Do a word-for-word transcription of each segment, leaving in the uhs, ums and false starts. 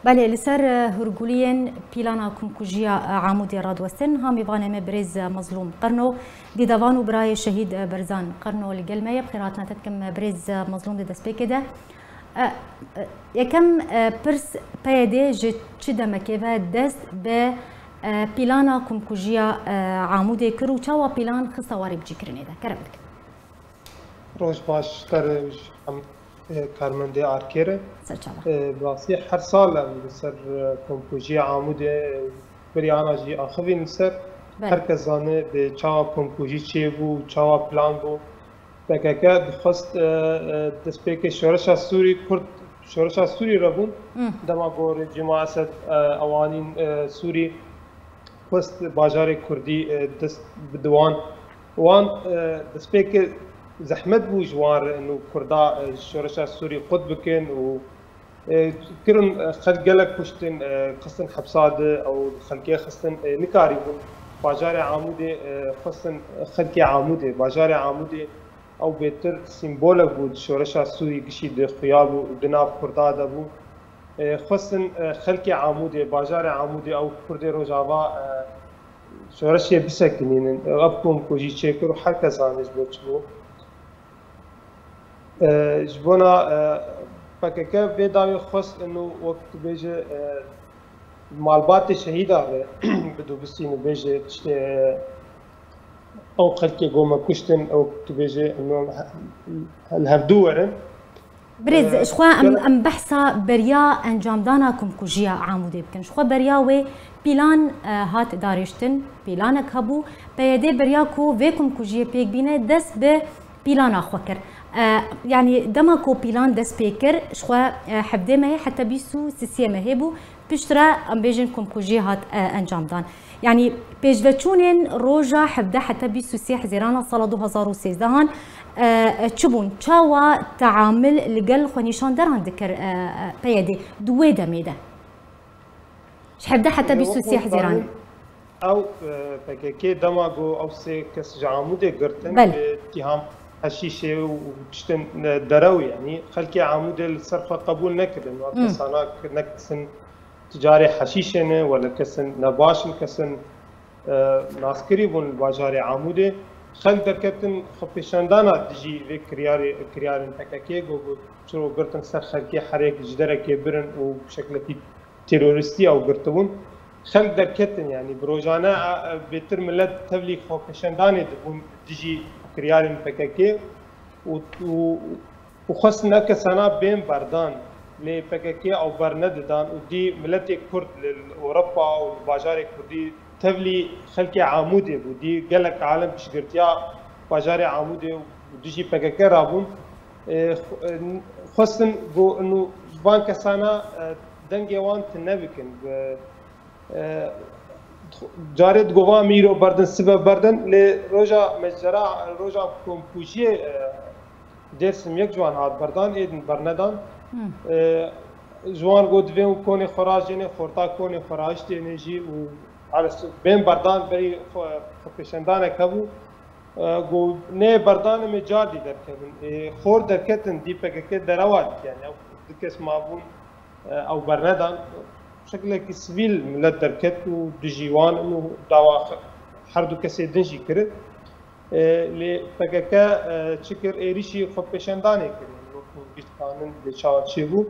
Belê, li ser, e, hûrguliyên pîlana komkujiya, e, Amûdê radiwestin, ha mêvanê me birêz, e, Mezlûm Qerno, dîdevan û birayê şehîd, e, Berzan Qerno li gel me ye. Bi xêr hatina te dikim, e, birêz, e, Mezlûm di destpêkê de. E, e, yekem, e, pirs, P Y D ji çi demekê ve dest bi, e, pîlana komkujiya, e, Amûdê kir û çawa pîlan xiste warê bicîkirinê de? Kerem dikim. Roj baş te re û ji hemû, e, karmendê Arkê re. Serçava. E, bi rastî her sal em li ser, e, komkujiya Amûdê, e, berî ana jî axivîn li ser. Belê. Her kes zane bi çawa komkujî çêbû, çawa plan bû. P K K dixwest, e, e, destpêkê şoreşa Sûrî, Kurd şoreşa Sûrî re bûn. Hmm. Dema ku rejîma Esed, e, ew anîn, e, Sûrî, xwest bajarê Kurdî, e, dest bide wan. Wan, e, destpêkê zehmet bû ji wan re, û Kurda, e, şoreşa Sûrî qut bikin û, e, kirin, e, xelk gelek kuştin, e, xistin hepsa de, ew xelkê xistin, e, nikarîbûn. Bajarê Amûdê, e, xwestin xelkê Amûdê, bajarê Amûdê ew bêtir sîmbolek bû di şoreşa Sûrî gişî de xuya bû û di nav Kurda de bû. E, xwestin, e, xelkê Amûdê, bajarê Amûdê, ew Kurdê Rojava, e, şoreşê bisekinînin. Ev komkujî çêkir û her kes zane ji bo çi bû. E, ji bona, e, P K K vê dawî xwest û wek tu bêje, e, malbatê şehîda re bidubisîne, bêje tiştê, e, ew xelkê ku me kuştin, ew tu bêje, em, li hevdû werin. Birêz, e, ji xwe em, em behsa beriya encamdana komkujiya Amûdê bikin. Ji xwe beriya wê pîlan, e, hat darêştin, pîlanek hebû. P Y D beriya ku vê komkujiyê pêk bîne, dest bi pîlana xwe kir. E, yanî dema ku pîlan dest pê kir, ji xwe, e, hevdê mehê heta bîst û sisê mehê bû. Piştre, em bêjin, komkujî hat, e, encamdan. Yanî pêşveçûnên roja hevdeh heta bîst û sê Hezîrana sala du hezar û sêzdeh an, e, e, çi bûn? Çawa teamil li gel xwenîşanderan dikir, e, e, P Y D di wê demê de? Ji hevdeh heta bîst û sê Hezîran. Ew, e, P K K dema ku ew sê kes ji Amûdê girtin, Belê. Bi îtîham heşîşê û tiştên, e, derew, yanî xelkê Amûdê li ser xwe qebûl nekirin. Wa Hmm. kesana nekesin ticarê heşîşê ne, wele kesin nebaş in, kesin, e, naskirî bûn li bajarê Amûdê. Xelk derketin xwepêşandana dijî vê kiryarê, kiryarên P K K, got, got, çiro girtin ser xelkê, herêk ji derekê birin û bi şeklekî terorîstî ew girtibûn. Xelk derketin, yanî bi rojane, e, e, bêtir milet tevlî xwepêşandanê dibûn dijî kiryarên P K K û, û, û xwestin ev kesana bên berdan. Lê P K K ew bernedidan û dî miletê Kurd li, li Ewropa û li bajarê Kurdî tevlî xelkê Amûdê bû. Dî gelek alem piştgirtiya bajarê Amûdê û dijî P K K rabûn. E, xwe-, e, xwestin ku inu van kesana, e, dengê wan tune bikin. Bi, e, carê digovan mîro berdin, sibe berdin, lê roja mecera, roja komkujiyê, e, Dêrsim yek ji wan hat berdan, êdin bernedan. Hmm. E, ji wan got, divê hûn konê xwe rajênê, xorta konê xwe rahiştênê jî û, elbet, bên berdan berî xwe, xwepêşandanek hebû. E, got, nê berdan em ê cardî derkevin. Ê xor derketin, dî P K K derewa dike. Yanî ew du kes mabûn, e, ew bernedan. Şeklekî sivîl milet derket û dijî wan in û dawa xe-, her du kesê din jî kirin. E, lê P K K, e, çi kir? Êrîşî xwepêşandanê kir. Yanî wekî gişt kanin bê çawa çêbû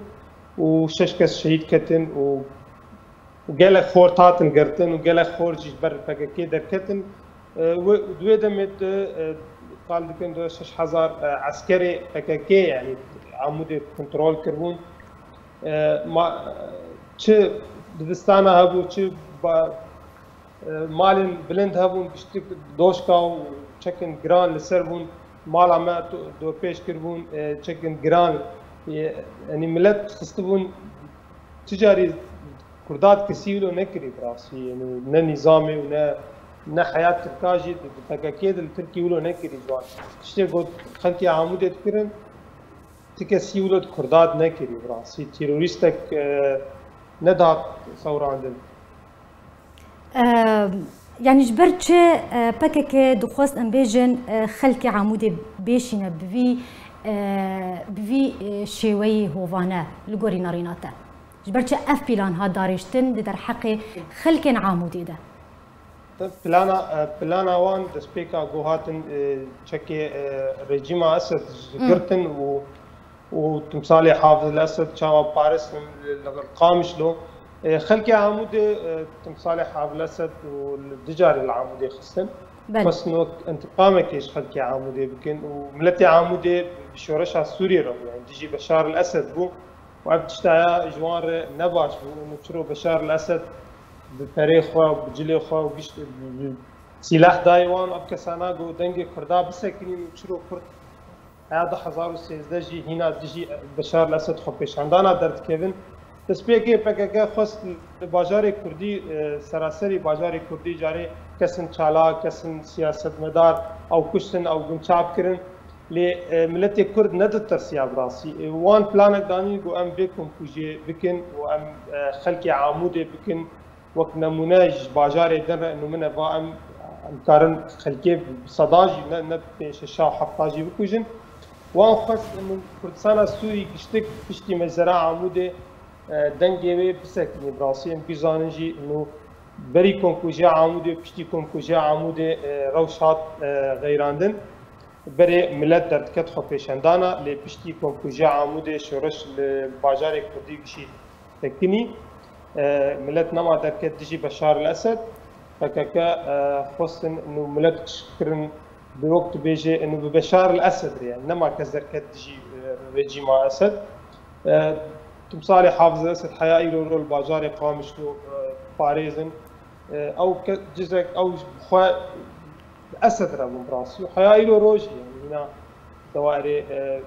û şeş kes şehîd ketin û û gelek xort hatin girtin û gelek xort jî ji ber P K K derketin. E, wê, di wê demê de, e, qal dikin du şeş hezar, e, eskerê P K K, yanî Amûdê kontrol kiribûn. E, ma, çi dibistana hebû, çi ba-, e, malên bilind hebûn, giştik doşka û çekin giran li ser bûn. Mala me to-, dorpêç kiribûn, e, çekin giran, e, yanî milet xistibûn, ti carî Kurda di kesî wilo nekirî bi rastî, yanî ne nîzamê û ne, ne heya Tirka jî di, di P K K de li Tirkî wilo nekirî ji wan. Tiştê got xelkê Amûdê dikirin, ti kesî wilo di Kurda de nekirî bi rastî. Terorîstek, e, nedihat sewrandin. E, yanî ji ber çi, e, P K K dixwest, em bêjin, e, xelkê Amûdê bêşîne bi vî, e, bi vî, e, şêweyî hovane li gorî nerîna te? Ji ber çi ev plan hat darêştin di derheqê xelkên Amûdê de? Plana, plana wan destpêka ku hatin, e, çekê, e, rejîma Esed girtin û û timsalê Hafiz el Esed çawa paristin li, li Qamişlo. E, xelkê Amûdê, e, timsalê Hafiz el Esed û li du carî li Amûdê xistin. Belê. Xwestin wek intiqamekê ji xelkê Amûdê bikin û miletê Amûdê bi şoreşa Sûriyê re bû, yani dijî Beşar el Esed bû û ev tiştaya ji wan re ne baş bû. Û çiro Beşar el Esed bi perê xwe, bi cilê xwe û gişt, bi, bi sîleh dayê wan, ev kesana ku dengê Kurda bisekinîn û çiro Kurd heya du hezar û sêzdeh jî hîna dijî Beşar el Esed xwepêşandana derdikevin. Destpêkê P K K xwest li bajarê Kurdî, e, seraserî bajarê Kurdî carê kesên çalak, kesên siyasetmedar ew kuştin, ew gunçav kirin. Lê, e, miletê Kurd neditirsiya bi rastî. E, wan planek danî ku em vê komkujiyê bikin û em, e, xelkê Amûdê bikin. Wek nemûne ji bajarê din re, û min e va em, em karin xelkê bi sedan jî, ne, ne pênc şeşa hefta jî bikujin. Wan xwest min Kurdistana Sûrî giştik piştî mecera Amûdê, e, dengê wê bisekinî. Bi rastî em bizanin jî û berî komkujiya Amûdê, piştî komkujiya Amûdê, e, rewş hat, e, xeyrandin. Berê milet derdiket xwepêşandana, lê piştî komkujiya Amûdê şoreş li bajarê Kurdî gişî tekinî. E, milet nema derket dijî Beşar el Esed. P K K, e, xwestin û milet kişt kirin bi wek tu bêjê û bi Beşar el Esed re, yani nema kes derket dijî, e, rejîma Esed. E, timsalê Hafiz el Esed heya îro rol bajarê Qamişlo, e, parêzin. E, ew ke-, cizek ew xwe Esed re bûn bi rastî. Heya îro rojî, yani hîna dewarê, e,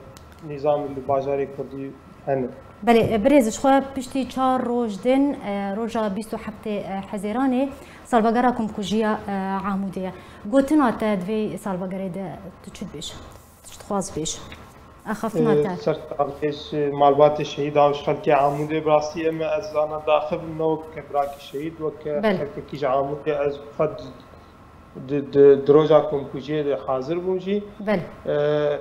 nîzam li bajarê Kurdî hene. Belê, e, birêz, ji xwe piştî çar roj din, e, roja bîst û heftê, e, Hezêranê salvegera komkujiya, e, Amûdê ye. Gotina te di vê salvegerê de tu çi dibêjî? Tu çi dixwazî bêjî? Axaftina te. Ser tavkêş malbatê şehîd û ji xelkê Amûdê bi rastî em ez ana daxivim ne wek ke birakî şehîd, wek ke Belê. Xelkekî ji Amûdê ez xwe di, di, di, di roja komkujiyê de hazir bûm jî. Belê.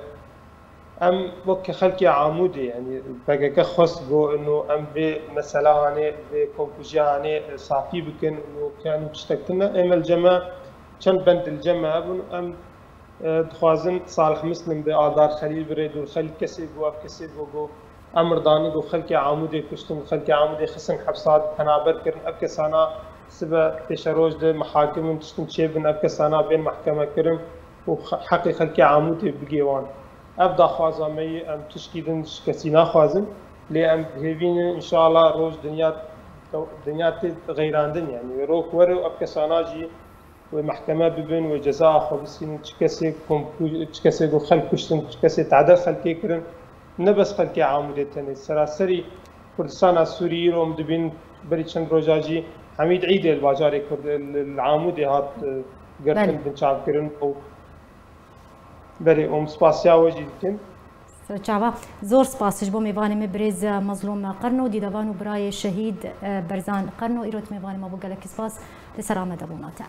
Em wek ke xelkê Amûdê, yani P K K xwest got ino em vê mesela hanê, vê komkujiya hanê, e, safî bikin ino ke em tiştek tune. Ême li cem me çend bend li cem me hebûn, em, e, dixwazin Salih Muslim be, Aldar Xelîl be, Rêdûr Xelîl, kesê ku ev kesê ku, ku emir danin ku xelkê Amûdê kuştin, xelkê Amûdê xistin hepsa, penaber kirin. Ev kesana sibe pêşeroj de mihakim in, tiştin çêbin, ev kesana bên mehkeme kirin û xe-, heqê xelkê Amûdê bigê wan. Ev daxwaza me ye, em tişkî din ji kesî naxwazin. Lê em hêvî ne, înşallah roj dinya, dinya tê xeyrandin, yani rok were û ev kesana jî wê mehkeme bibin, wê cezaya xwe bistînin, çi kesê komku-, çi kesê ku xelk kuştin, çi kesê tade xelkê kirin, ne bes xelkê Amûdê tenê, seraserî Kurdistana Sûrî îro em dibînin, berî çend roja jî Hemîd Îdê li bajarê Kurd, li, li Amûdê hat, e, girtin, Belê. Binçavkirin û berê, em spasiya we jî dikin. Serçava, zor spas ji bo mêvanê me birêz Mezlûm Qirno, dîdevan û birayê şehîd, e, Berzan Qirno, îro tu mêvanê me bû, gelekî spas, li ser amedebûna te.